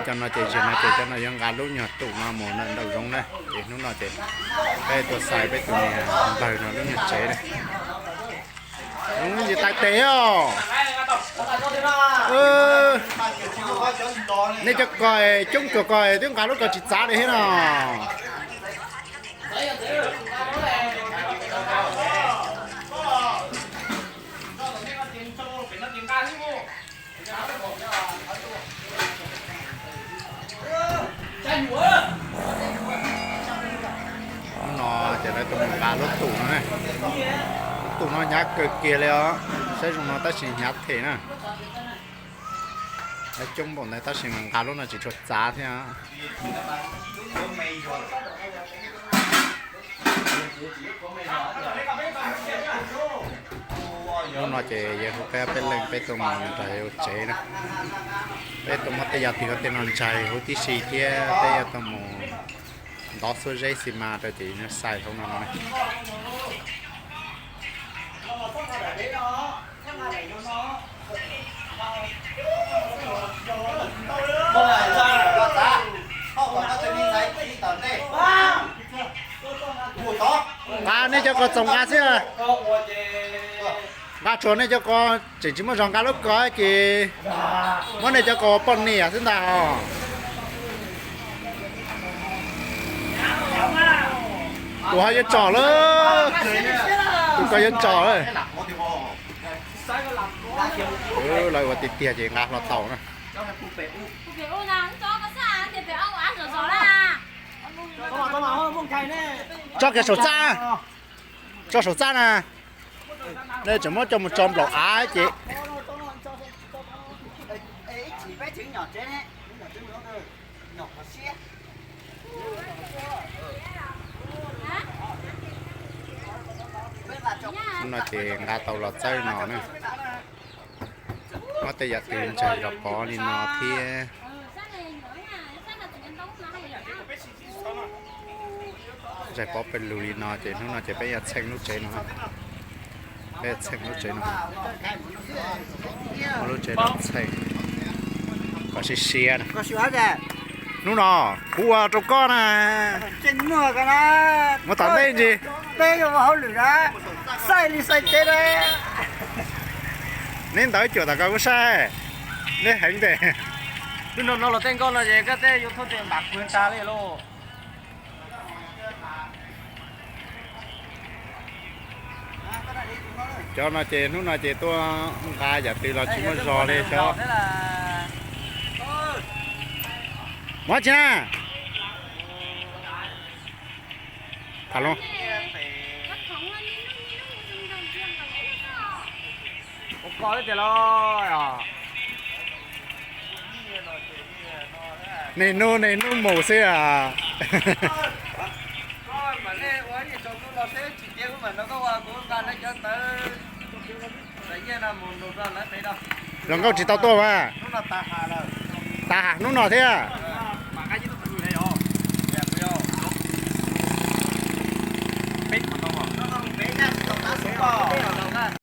Cov no ces zaum no ces cov no yuav nqa lub nyuag tum no mus nram nraum zoov na, ces hnub no ces peb tuaj xaiv peb tus niam npawg no lub nyuag tsev na. Zoo li tais tes os. Nej cov ko coob cuag ko twb nqa lub ko tsis txav li thiab no. Hnub no ces lawv tuaj mus nqa lub tum no ne. Lub tum no hnyav kawg kiag li os. Saib zoo no tab sis hnyav them na. Lawv coob npaum ntawd tab sis nqa lub no tsis tshua txav thiab. Hnub no ces yawg hu peb peb leeg peb tuaj mus nrog yawg ua tsev na. Peb tuaj muab tej yam twg tej no ntsaig huv tib si thiab peb yuav tuaj mus ntov xuab zeb xi mas rau ces yawg xais hauv no no. Nqa nej cov ko txaus nqa xwb. Nqa tsuas nej cov ko, tseem tsis muaj zog nqa lub ko ces muab nej cov ko ua poj niam xwb ntag os. Tus ho yuav tsom lawm, tus ko yuav tsom lawm. Lawv ua tiag tiag ces nqa hlo tau na. Tso kiag saum txaj, tso saum txaj na. Nej tseem muab coj mus tso nplaum av ces. No ces nqa tau los txawb no na. Muab tej yam twg ntsaig los pov li no thiab. Ntsaig pov pawg lug li no ces hnub no ces peb yuav txheej lub tsev no. Peb txheej lub tsev no, muab lub tsev no txheej kom siav siav na. Hnub no kuv ua rau koj na. Muab tom ntej ntsis. Neb ntawd cuam tom ko kuv saib, neb heev tes. Hnub no los tej nkauj no ces koj tej YouTube ces npam kuv tag li lauj. Cov no ces hnub no ces tuaj nqa yam twg los tsis muaj zog li cov. Muab tsis na. Tham los. Nej hnub nej hnub mus xwb as. Hluas nkauj tsis tau tuaj mas. Tav ham hnub no thiab.